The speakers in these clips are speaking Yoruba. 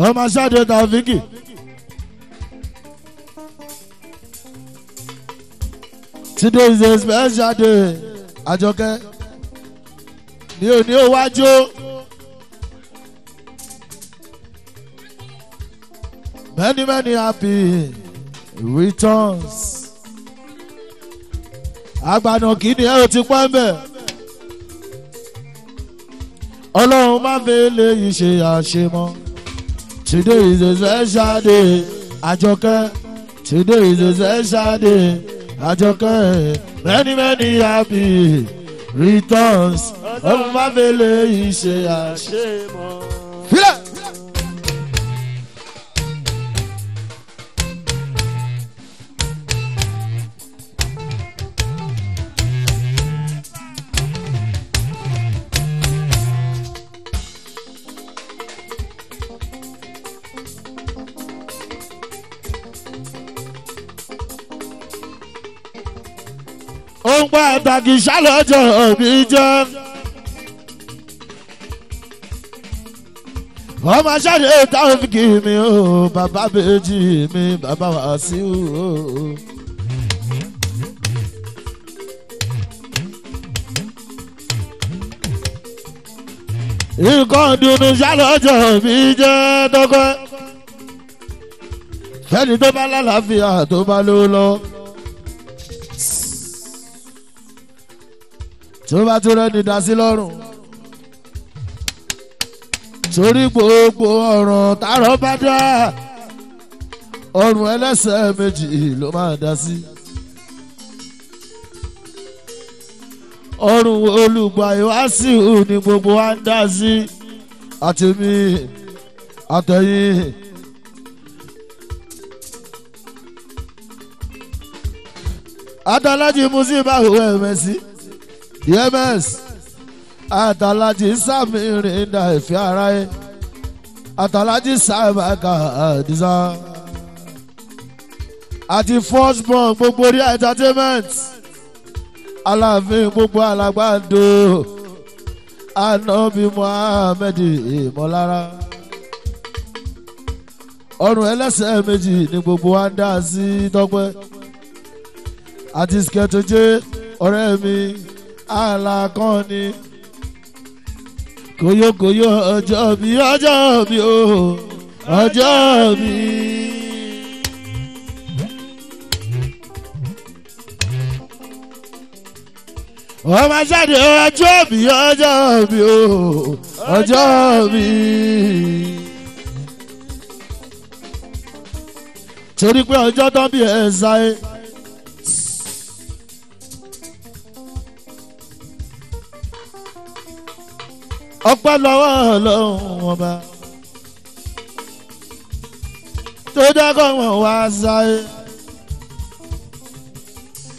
Ọmọ Ṣadé Taofiki. Today is a special day. Àjọkẹ́ mi ò ní wájú. Many many happy returns. Àgbàna kìíní ẹ ò ti pẹ́ mbẹ̀. Ọlọ́run má fi eléyìí ṣe àṣemọ́. Today is a special day. Àjọkẹ́. Today is a special day. Àjọkẹ́. Many many happy returns. Ọlọ́run má fi eléyìí ṣe àṣemọ́. Fílẹ̀. Ohun pàtàkì ṣàlọ́jọ́ òbí jẹ́. Ọmọ Ṣadé Taofiki mi o, bàbá bèjì mi, bàbá Wàsíù o. Nǹkan dùnú ṣàlọ́jọ́ òbí jẹ́ tọ́kọ́. Fẹ́ni tó bá lálàáfíà tó bá lówó lọ. Tó bá tó rẹ́ni dá sí lọ́rùn. Torí gbogbo ọ̀ràn tààrọ̀ bá dá, ọrùn ẹlẹ́sẹ̀ méjì ló máa dá sí. Ọrùn olùgbà ìwásíù ni gbogbo wa ń dá sí. Àtẹ̀mí àtẹ̀yìn. Atalaji Musiba ẹ̀mẹ́sì. DMS Atalaji Sami Rinda ìfẹ́ ara ẹ̀ Atalaji Sabaka Adiza àti first born gbogbo orí entertainment Aláàfin gbogbo alágbàdo Anabi Muhammed Ìmọ̀lára ọrùn ẹlẹ́sẹ̀ méjì ní gbogbo wa ń dá sí tọ́pẹ́ àti skẹ̀tọ̀jẹ́ ọ̀rẹ́ mi alákànni kòyókòyó ọjọ́ mi ọjọ́ mi o ọjọ́ mi. Ọmọ Ṣadé ọjọ́ mi ọjọ́ mi o ọjọ́ mi. Torí pé ọjọ́ tán bí ẹ ṣáé. Ọpẹ́ lọ́wọ́ Ọlọ́run ọba tó dákọ̀ wọ́n wá sáyé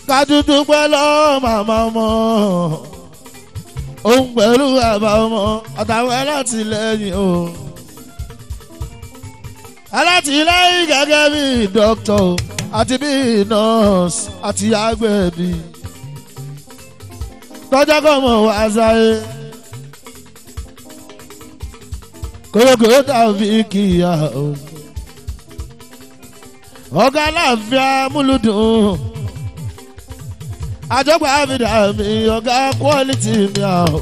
ká dúdú pẹ́ lọ́wọ́ màmá ọmọ òun pẹ̀lú bàbá ọmọ àtàwọn alátìlẹ́yìn o alátìlẹ́yìn gẹ́gẹ́ bí dókítà àti bí nọ́ọ̀sì àti agbẹ̀bí tọ́jà kọ́ mọ̀ wá sáyé. Kòyókòyó Taofiki ya o. Ọ̀gá aláàfin amúlùdùn. Àjọpọ̀ àfidà mi, ọ̀gá quality mi o.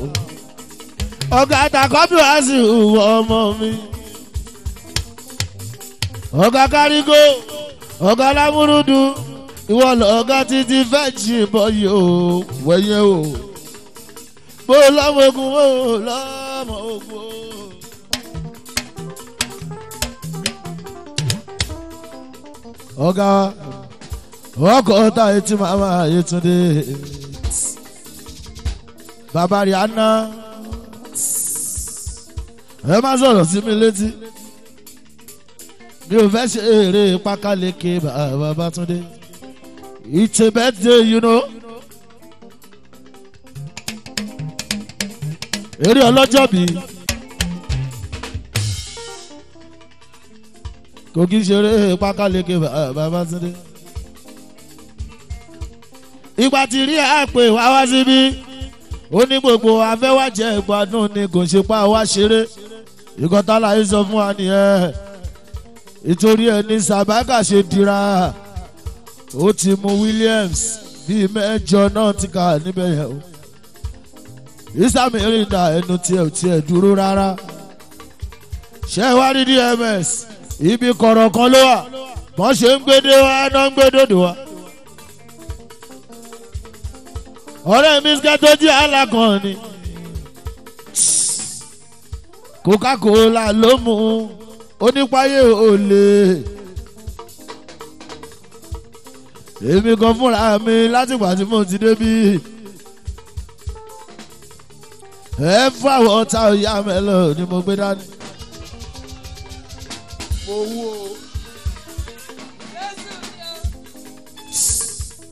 Ọ̀gá àtàkọ́bí wá sí ìwọ ọmọ mi. Ọ̀gá kárígó, ọ̀gá lámúrúdù, ìwọ lọ̀gá títí fẹ́ jì bọ́yì o, wẹ̀yẹ o. Bó lọ́mọ ogun, bó lọ́mọ ogun o. Ọ̀gá ọkọ̀ ọ̀tá etí màmá Yétúndé bàbá Rihanna ẹ má sọ̀rọ̀ sí mi létí mi ò fẹ́ ṣe eré pákáleke bàbá Babátúndé. It's a birthday, you know. Eré ọlọ́jọ́ bí. Kò kí ń ṣeré pákáleke Babátúndé. Ìgbà tí rí àpè wá wá síbí, ó ní gbogbo afẹ́wàjẹ́ ìgbádùn ni kò ṣe pa wá ṣeré. Ìkọ́tàlá yìí sọ fún wa nìyẹn. Ìtorí ẹni Sàbákà ṣe dira, ó ti mú Williams bíi mẹ́jọ náà ti kà níbẹ̀ yẹn o. Isa Mirinda ẹnu tiẹ̀ tiẹ̀ dúró rárá. Ṣé wá rí DMS ibi kọ̀rọ̀ kan ló wà, bọ́n ṣe ń gbédé wa náà ń gbé dòdò wa. Ọ̀rẹ́ mi ṣe tó jí alákan ni Coca-Cola ló mú onípáyé olè. Èmi kan fúnra mi látìgbà tí mo ti débí. Ẹ fáwọn ọ̀tá ìyá mẹ́lọ̀ ni mo gbé dání. Owó.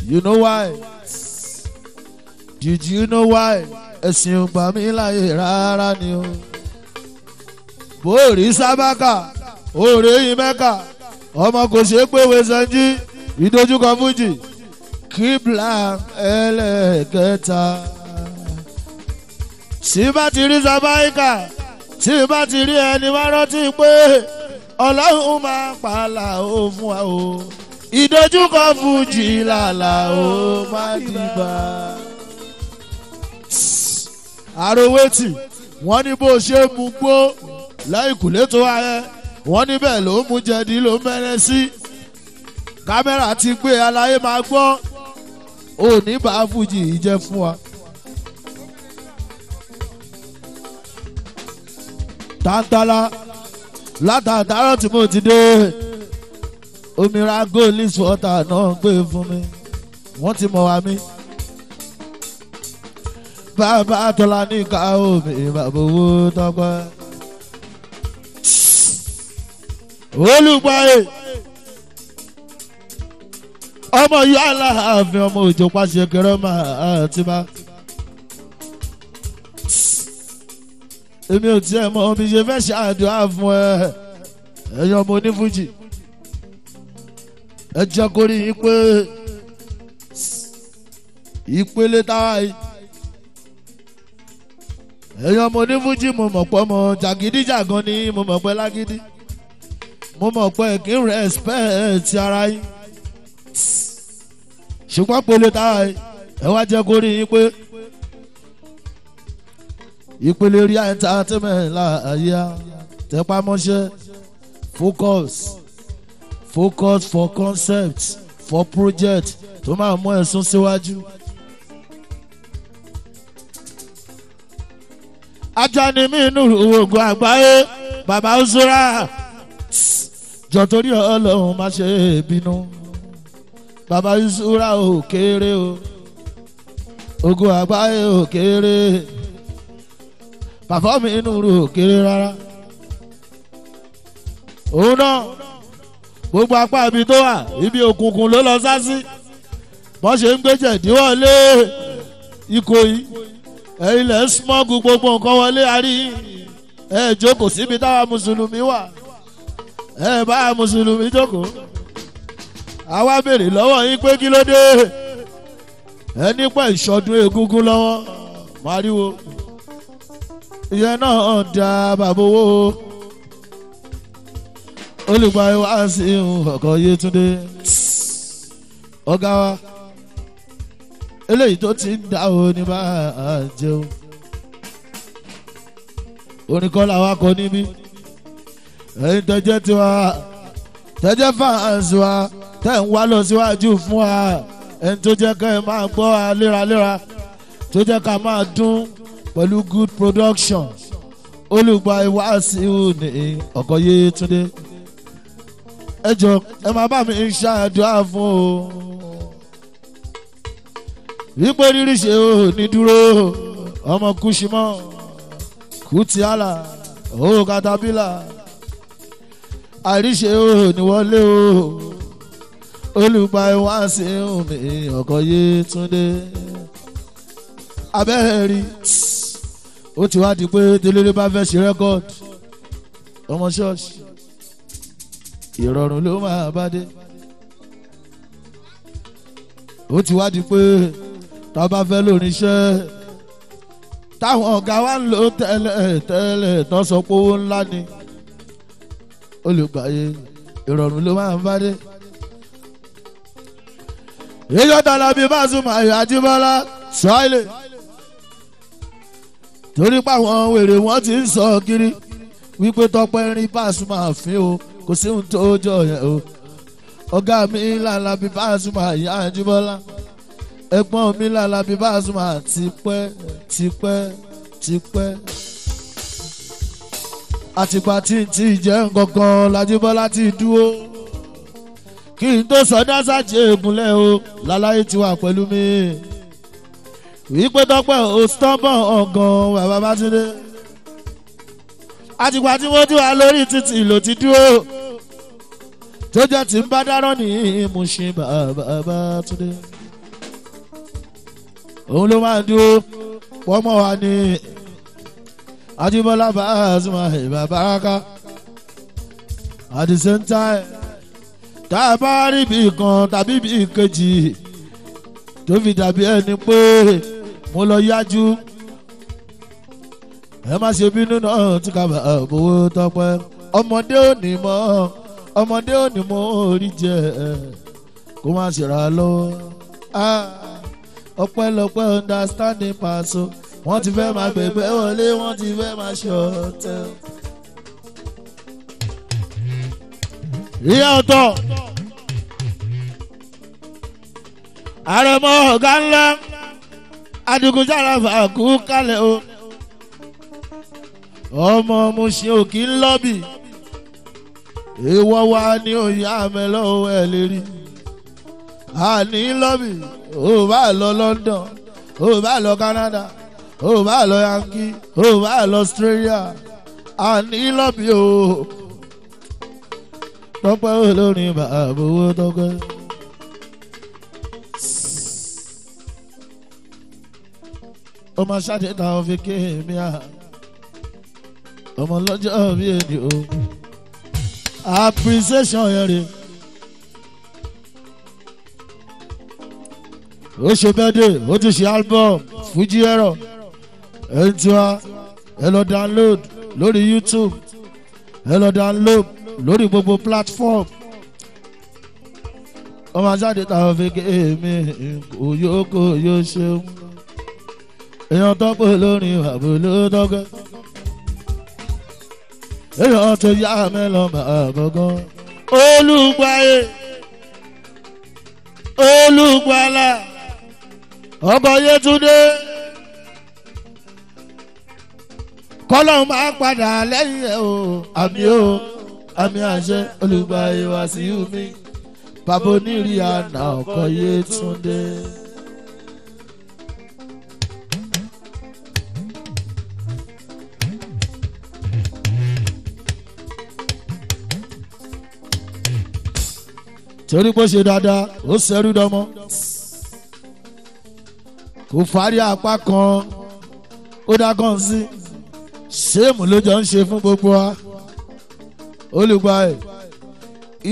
You know why? Did you know why? Ẹ̀sìn ò gbà mí láyè rárá ni o. Bóòrí sábàkà, òòrè yìí mẹ́kà, ọmọ kò ṣeé pé wẹ̀sánjí, ìdojúkọ fújì, kíblà ẹlẹ́kẹta. Tí bá ti rí sábàkà, tí bá ti rí ẹni máa rántí pé Ọlọ́run máa pààlà ó fún wa o. Ìdojúkọ fújì làlà ó má dìbà. Àròwétì wọ́n ní bó ṣe mú gbó láìkùlé tó wá rẹ, wọ́n ní bẹ́ẹ̀ ló mú jẹ̀dí ló mẹ́rẹ́ sí. Kámẹ́rà ti gbé aláyé máa gbọ́, òní bá fújì jẹ́ fún wa. Tàǹtàlà látàtàrọ̀ tí mo ti dé, omira golis water náà gbé fún mi, wọ́n ti mọ̀ wá mi. Bàbá Tọ́lá ní ká omi bàbá owó tọ́pẹ́. Olùgbàyè ọmọ yóò aláàfin ọmọ òjò pàṣẹ kẹrẹ máa ti bá. Èmi ò tiẹ̀ mọ̀ bí ṣe fẹ́ ṣàdúrà fún ẹ, ẹ̀yin ọmọ onífújì. Ẹ jẹ́ kó rí yín pé ìpele táwa yìí. Ẹ̀yin ọmọ onífújì mo mọ̀ pé ọmọ jàgídíjàgan ni, mo mọ̀ pé lágídí. Mo mọ̀ pé kí n respect ara yín. Ṣùgbọ́n pele táwa yìí, ẹ wá jẹ́ kó rí yín pé ìpele rí entertainment láàyè tẹpámọ́ṣẹ́, focus, focus for concept, for project tó máa mú ẹ̀sùn síwájú. Ajani mi nù oògùn àgbáyé bàbá Usura jọ torí Ọlọ́run má ṣe bínú. Bàbá Usura ò kéré o, oògùn àgbáyé ò kéré, bàbá mi inú ru ò kéré rárá. Òun náà gbogbo apá ibi tó wà ibi òkùnkùn ló lọ sá sí. Bọ́n ṣe ń gbéjẹ̀ díwọ̀lé Ìkòyí, ẹ̀yin lẹ̀ ń smọ́gù gbogbo nǹkan wọlé àrí. Ẹ jókòó síbi táwa mùsùlùmí wà, ẹ bá mùsùlùmí jókòó. Àwa béèrè lọ́wọ́ yín pé kí ló dé? Ẹ nípa ìṣọdún egúngún lọ́wọ́ màríwo. Ìyẹn náà da bàbá owó. Olùgbàyè wá sí ọkọ̀ Yétúndé. Ọ̀gá wa eléyìí tó ti ń dá o ní bá a jẹun. Orin kọ́ làwa kọ níbí. Ẹ̀yin tẹ́jẹ́ tiwa, tẹ́jẹ́ fàǹsì wa, tẹ́ ń wá lọ síwájú fún wa. Ẹni tó jẹ́ ká ẹ máa gbọ́ wa léraléra, tó jẹ́ ká máa dún pẹ̀lú good production. Olùgbàyè wá sí ní ọkọ̀ Yétúndé. Ẹ jọ̀ọ́ ẹ máa bá mi ṣàdúrà fún o. Wípé rírí ṣe ò ní dúró, ọmọ Kúṣímọ́, Kútíálà, ó katapila. Àríṣe ò ní wọlé o. Olùgbàyè wá sí mi ọkọ̀ Yétúndé. Abẹ́rẹ́ rí, ó ti wá di pé délélé bá fẹ́ ṣe rẹ́kọ̀dì ọmọ ṣọ́ọ̀ṣì. Ìrọ̀rùn ló máa bá dé. Ó ti wá di pé tá a bá fẹ́ lórí iṣẹ́ táwọn ọ̀gá wa ń lò tẹ́lẹ̀ tẹ́lẹ̀ tó sọ pé owó ńlá ni. Olùgbàyè ìrọ̀rùn ló máa bá dé. Èyí Àlàbí Pasuma Àjíbọ́lá Sọ́ọ́lẹ̀ torí páwọn wèrè wọ́n ti ń sọ kiri wípé Tọ́pẹ́ rí Pasuma fín o, kò sí ohun tó jọ yẹn o. Ọ̀gá mi Àlàbí Pasuma Àjíbọ́lá, ẹ̀gbọ́n mi Àlàbí Pasuma tipẹ́ tipẹ́ tipẹ́. Àtìgbà tí n ti jẹ́ nǹkankan l'Ajíbọ́lá ti dúró. Kí n tó sọ dásájì ègúnlẹ̀ o, láláyé ti wà pẹ̀lú mi. Wípé Tọ́pẹ́ ò stọ́bọ̀n ọ̀gàn bàbá Bátúndé. Àtìgbà tí wọ́n ti wà lórí títì ló ti dúró. Tó jẹ́ tí ń bá dáràn ní Mùṣín bàbá Bátúndé. Òun ló máa ń dúró pọ́nmọ́ wa ní Ajíbọ́lá Pasuma Ìbàbáraka. At the same time, tá a bá rí bí kan tàbí bí kejì tó fi dàbí ẹni pé mo lọ yájú, ẹ má ṣe bínú náà tí ká bá bówó Tọ́pẹ́. Ọmọdé ò ní mọ̀, ọmọdé ò ní mọ̀ orí jẹ kó má ṣe ra lọ́wọ́. Ọpẹ́lọpẹ́ understanding Paso, wọ́n ti fẹ́ máa gbẹ̀gbẹ́ wọlé, wọ́n ti fẹ́ máa ṣọ̀tẹ̀. Ìyá ọ̀tọ̀ àrẹ̀mọ ọ̀gá ńlá adigunjára fàákù kálẹ̀ o. Ọmọ Mùṣín òkì ńlọ́bì èèwọ̀ wa ni òye àmì lọ́wọ́ ẹ̀ lè rí. Àní lọ́bì ó bá lọ London, ó bá lọ Canada, ó bá lọ Yankee, ó bá lọ Australia, àní lọ́bì o. Tọ́pẹ́ olórin bàbá owó Tọ́pẹ́. Ọmọ ṣáde táwọn fi ké mi à, ọmọ lọ́jọ́ bí èdè o. Appreciation yẹn rè. Ó ṣe birthday, ó ti ṣe album Fuji Error. Ẹ ń tiwa, ẹ lọ download lórí YouTube, ẹ lọ download lórí gbogbo platform. Ọmọ ṣáde táwọn fi ké mi kò yóò ṣeun. Èèyàn Tọ́pẹ́ lórin bàbá ló tọ́pẹ́. Èèyàn tó yá mẹ́lọ bàbá gan. Olùgbàyè Olùgbàlà ọkọ̀ Yétúndé kọ́lọ́ máa padà lẹ́yìn ẹ̀ o. Àmì o, àmì àṣẹ Olùgbàyè Wàsíù mi bàbá onírì àná ọkọ̀ Yétúndé. Torí bó ṣe dáadáa ó ṣẹrú dọmọ, kò fárí apá kan ó dá kan sí ṣéèmù ló jọ ń ṣe fún gbogbo wa. Olùgbà ẹ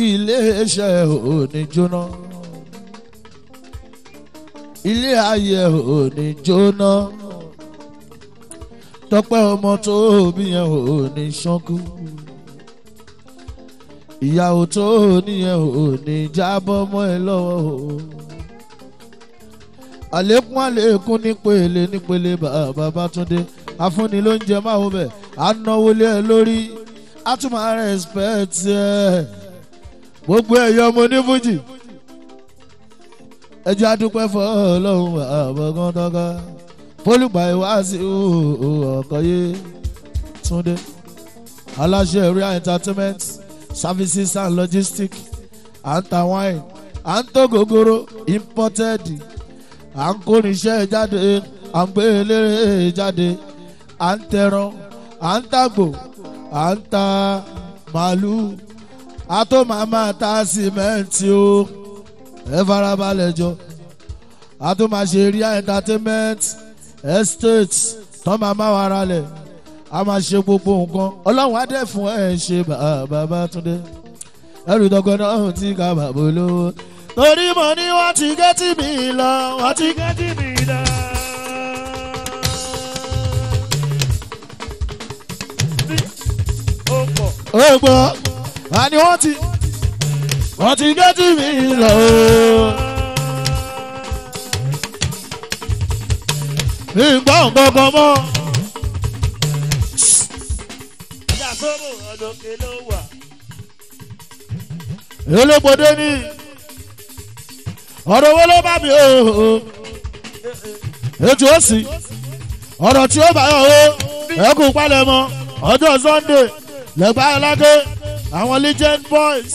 iléeṣẹ́ ò ní jóná, ilé ayé ò ní jóná, Tọ́pẹ́ ọmọ tó bí yẹn ò ní ṣánkú, ìyàwó tó níyẹn ò ní jábọ́ mọ́ ẹ lọ́wọ́ o. Àlékún àlékún nípele nípele bàbá Bátúndé, afúnni ló ń jẹ máa wọ bẹ̀, á náwó lé ẹ lórí, á tún máa respect ẹ. Gbogbo ẹ̀yọ́ ọmọ onífújì ẹ jẹ́ àdúpẹ́ fọlọ́run bàbá gọ́ńdọ́gá fólùgbà ìwáàsí ọkọ̀ Yétúndé aláṣẹ area entertainment services and logistics, à ń ta wine, à ń tó gògóró imported, à ń kórinṣẹ́ jáde, à ń gbé eléré jáde, à ń tẹran, à ń tàgbò, à ń ta màálù, a tó máa máa ta sìmẹ́ǹtì o. Ẹ farabalẹ̀ jọ, a tó máa ṣe area entertainment estate tó máa máa wà ralẹ̀, a máa ṣe gbogbo nǹkan. Ọlọ́run á dẹ̀ fún ẹ ṣe bàbá Bátúndé. Ẹrù tọkọ náà ti ka bàbá olówó. Torí mo ní wọ́n ti gé tì mí lọ, wọ́n ti gé tì mí lọ. Ó gbọ́, àní wọ́n ti gé tì mí lọ. Mi gbọ́ nǹkan kan mọ́. Olóògbòdé ní ọ̀rọ̀ owó ló bá mi o ètò òsì ọ̀rọ̀ tí ó bá yọ o ẹkú palẹ̀mọ́ ọjọ́ Sunday lẹ́gbàá alágé àwọn legend boys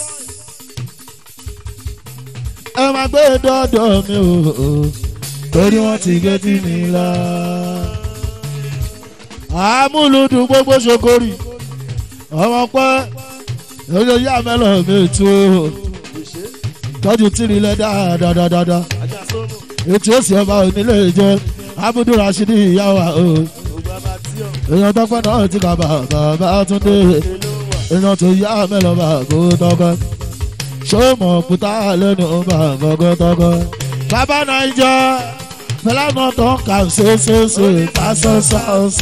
ẹ máa gbé dọ́dọ̀ mi o torí wọ́n ti gé tí mi lọ. Àmúlùdùn gbogbo ṣokòrì ọmọ pẹ́ lórí yá mẹ́lọ̀ mi tú o tọ́jú tìrì lẹ́ dáadáa ètò òsì ọba onílé jẹ́ Abudu Rashidi ìyáwó o èèyàn tọ́pẹ́ náà ti kà bàbá Túndé èèyàn tó yá mẹ́lọ̀ bàbá tọ́kọ́ ṣó mọ̀ kúta lẹ́nu bàbá tọ́kọ́ bàbá Naija fẹlẹ́nà tó ń kà ṣoṣoṣo ìfàṣọṣọṣ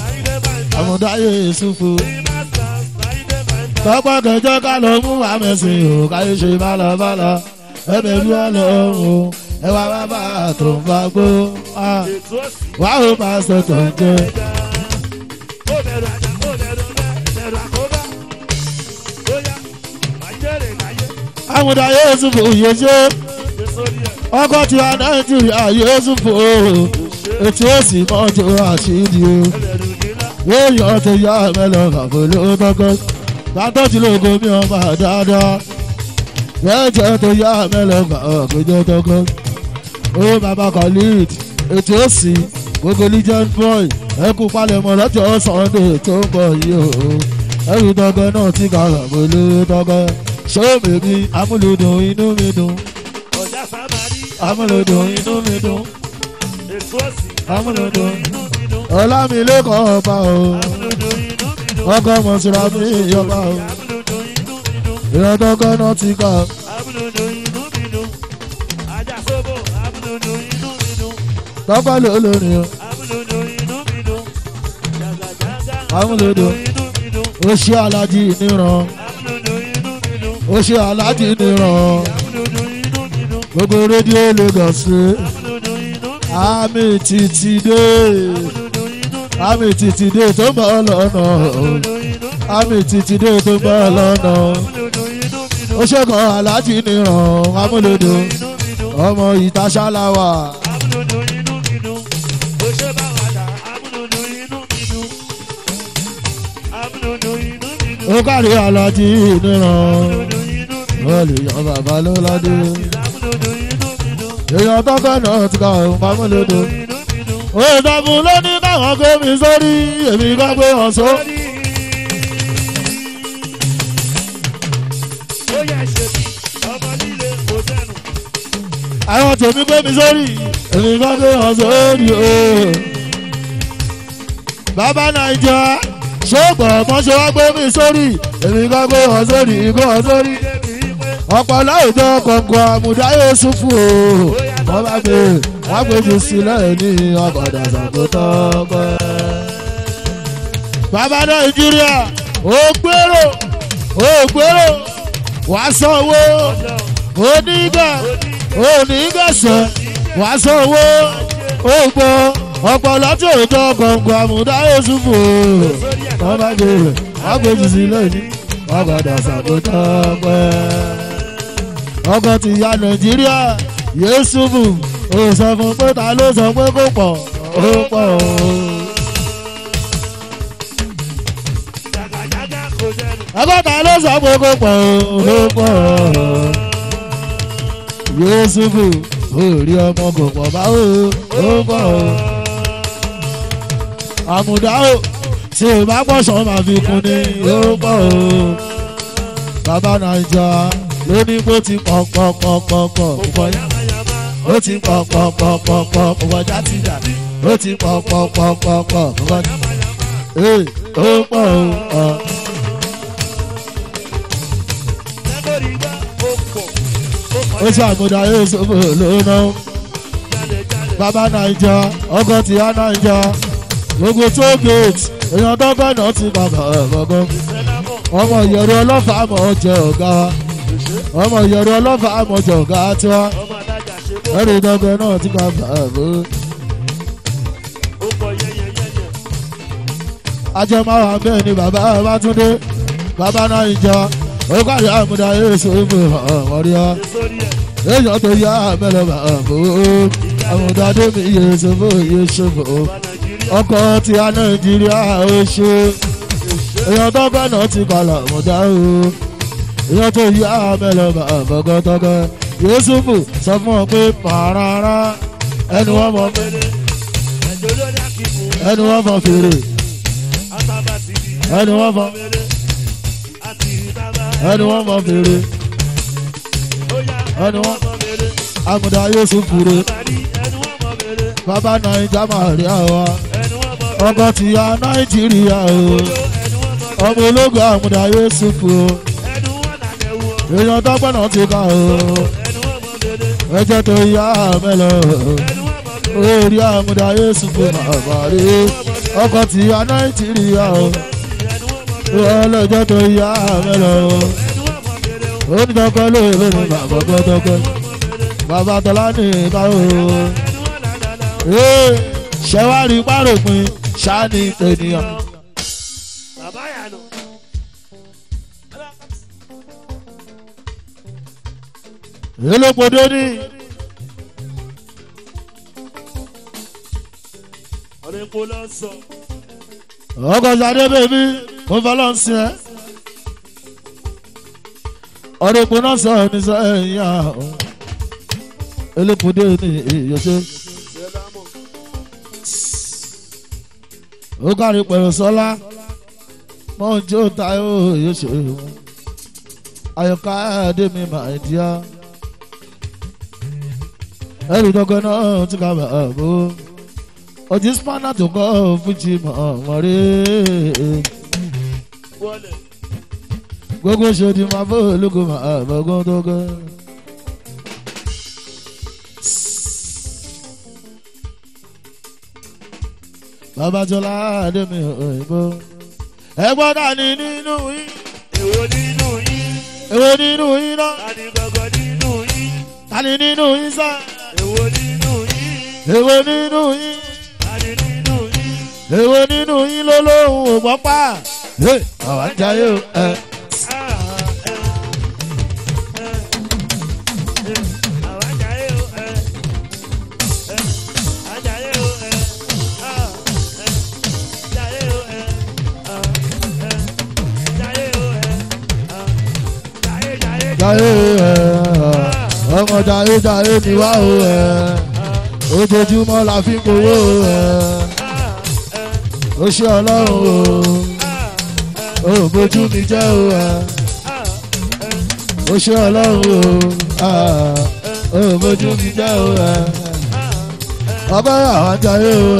àmúdáyé Yusufu tọ́pọ̀ kẹjọ ká ló mú àmẹ́sìn ò káyé ṣe bálabàla ẹbẹ̀ bí ọlọ́run ẹ wá bàbá tó ń bá gbó wá ó pásítọ̀ tó ń jẹ. Àmúdáyé Yusufu yéṣe ọkọ̀ tí a Nàìjíríà Yusufu ètò òsì mọ́tò àṣírí o yóò yọ ọ́ tó yá mẹ́lọ bàbá olóòtọ́kọ́ látọ́jú lóko mi ọba dáadáa lẹ́jọ́ tó yá mẹ́lọ́gbà ọ̀gbẹ́jọ́ tọ́kọ́ ó bàbá Khalid ètò òsì gbogbo legend boy ẹkú palẹ̀mọ́ lọ́jọ́ Sunday tó ń bọ̀ yìí o ẹrù tọ́kọ náà ti kà bàbá olóòtọ́kọ́ ṣó bèbí amúlùdùn inú mi dùn amúlùdùn inú mi dùn amúlùdùn ọlámilẹ́kọ̀ọ́ ọba o ọkọ mọ̀sùlá mi yọba o ìrọ̀dọ́gọ́ náà ti kà. Tọ́pẹ́ ló lórin o. Amúlòdùn ó ṣe alájí níran ó ṣe alájí níran gbogbo rédíò Lagos àmì títí dé àmì títí dé tó ń bọ̀ lọ́nà àmì títí dé tó ń bọ̀ lọ́nà ó ṣẹ́gun aláàjì níran amúlòdùn ọmọ ìtaṣáláwà. Ó kárí aláàjì níran olùyọ bàbá lọ́ládé èèyàn tọ́kọ̀ náà ti ka òun pamọ́lódùn òòdàbùn ló ní káwọn gbé mi sórí èmi kọ́ gbé wọn sórí. Àwọn tèmi gbé mi sórí èmi kọ́ gbé wọn sórí o. Bàbá Naija ṣé gbọ̀ngàn ṣe wá gbé mi sórí èmi kọ́ gbé wọn sórí gbé wọn sórí. Ọ̀pọ̀ láwùjọ kọ̀ọ̀kan àmùdá Yusufu o. Wọ́n bá gbé wọ́n gbé jù sílẹ̀ ní ọ̀bọ̀dà ṣàkótọ́gbẹ́. Bàbá Nàìjíríà ó gbèrò ó gbèrò wàá sanwó onígbà onígbàsẹ̀ wàá sanwó ó gbọ́ ọ̀pọ̀ láti òjò kọ̀ọ̀kan àmùdá Yusufu o. Wọ́n bá gbé wọ́n gbé jù sílẹ̀ ní ọ̀bọ̀dà ṣàkótọ́gbẹ́. Ọkọ̀ ti ya Nàìjíríà Yusufu ó sọ fún pé ta ló sọ pé kò pọ̀ ó pọ̀ o. Ọkọ̀ ta ló sọ pé kò pọ̀ ó pọ̀ o. Yusufu ó rí ọmọ kò pọ̀ bá ó ó pọ̀ o. Àmùdá o tí o bá pọ̀ sọ máa fi kún ní ó pọ̀ o. Bàbá Naija ló ní kó ti pọ̀ pọ̀ pọ̀ pọ̀ pọ̀ pọ̀ yá. Ó ti pọ̀ pọ̀ pọ̀ pọ̀ pọ̀ pọ̀ játìjà ó ti pọ̀ pọ̀ pọ̀ pọ̀ pọ̀ pọ̀ ee ó pọ̀ o. Ó ṣàmúdà Yusufu lónà. Bàbá Naija ọkọ̀ tí a Naija. Gbogbo tó gate èèyàn dọ́gbẹ́ náà ti bàbá ọ̀gọ́gọ́. Ọmọ ìyẹ̀rù ọlọ́fà mọ̀ jẹ ọ̀gá. Ọmọ ìyẹ̀rù ọlọ́fà mọ̀ jẹ ọ̀gá tiwa. Ẹ̀rù dọ́gbẹ́ náà ti bàbá ọ̀gọ́. Ajọmọ bẹ́ẹ̀ ni bàbá Babátúndé bàbá Naija ó kárí àmúdá Yusufu ọ̀mọ̀ríà èèyàn tó yá mẹ́lẹ̀ bàbá àmúdá débi Yusufu Yusufu ọkọ̀ tí a Nàìjíríà ó ṣe èèyàn tó bẹ́ẹ̀ náà ti kọlọ̀ àmúdá o èèyàn tó yá mẹ́lẹ̀ bàbá gọ́tọ́gọ́ Yusufu sọ fún ọ pé pàràrà ẹnu wọn mọ ẹnu wọn mọ fèrè. Ẹnu wọn fọ ẹnu wọn mọ fèrè ẹnu wọn àmùdá Yusufu rè bàbá Naija máa rí àwa ọkọ tí a Nàìjíríà o ọmọ ológun àmùdá Yusufu o èèyàn dọ́gbọ́n náà ti ká o ẹjẹ́ tó yá mẹ́lọ orí àmùdá Yusufu màmá rí ọkọ tí a Nàìjíríà o. Ọlọ́jọ́ tó yá mẹ́lọ. Onítọ́kọ́ ló ló ní bàbá gbọ́dọ́gbọ́. Bàbá Tọ́lá ní ìbáwò. Ṣẹ̀wárí páròpin ṣáni tènìyàn. Elópodé ní. Ọkọ̀ Ṣadé bèbí mo fọlọ́ ń sin ẹ́. Ọ̀rọ̀ èpò náà sọ ní sọ ẹ̀yìn àhùn. Elépodé ní ìyọ̀ṣẹ́. Ó kárí pẹ̀lú sọ́lá. Mọ̀ ń jó Táíwò yóò ṣe wọn. Àyọ̀ká Adé mi máa díá. Ẹ̀rù dọ́gọ́ náà ti ká bàbá bò. Òjì spanner tó kọ́ fújì mọ̀ mọ̀ rí. Gbogbo ṣòdì máa bó ológun máa bọ̀gán tó gọ́. Babájọlá Adémi òyìnbó. Ẹgbọ́n náà ni nínú yín. Èwo nínú yín? Èwo nínú yín náà? Tani gangan nínú yín? Tani nínú yín sá? Èwo nínú yín? Èwo nínú yín? Tani nínú yín? Èwo nínú yín ló lóhùn ògbọ́n pa? Àwa ń jayé o. Jayé ọmọ jayé jayé ni wá o ojoojúmọ́ la fi ń gbowó o ṣé Ọlọ́run o ò bójú mi jẹ́ o o ṣé Ọlọ́run o ò bójú mi jẹ́ o ọba àwọn jayé o.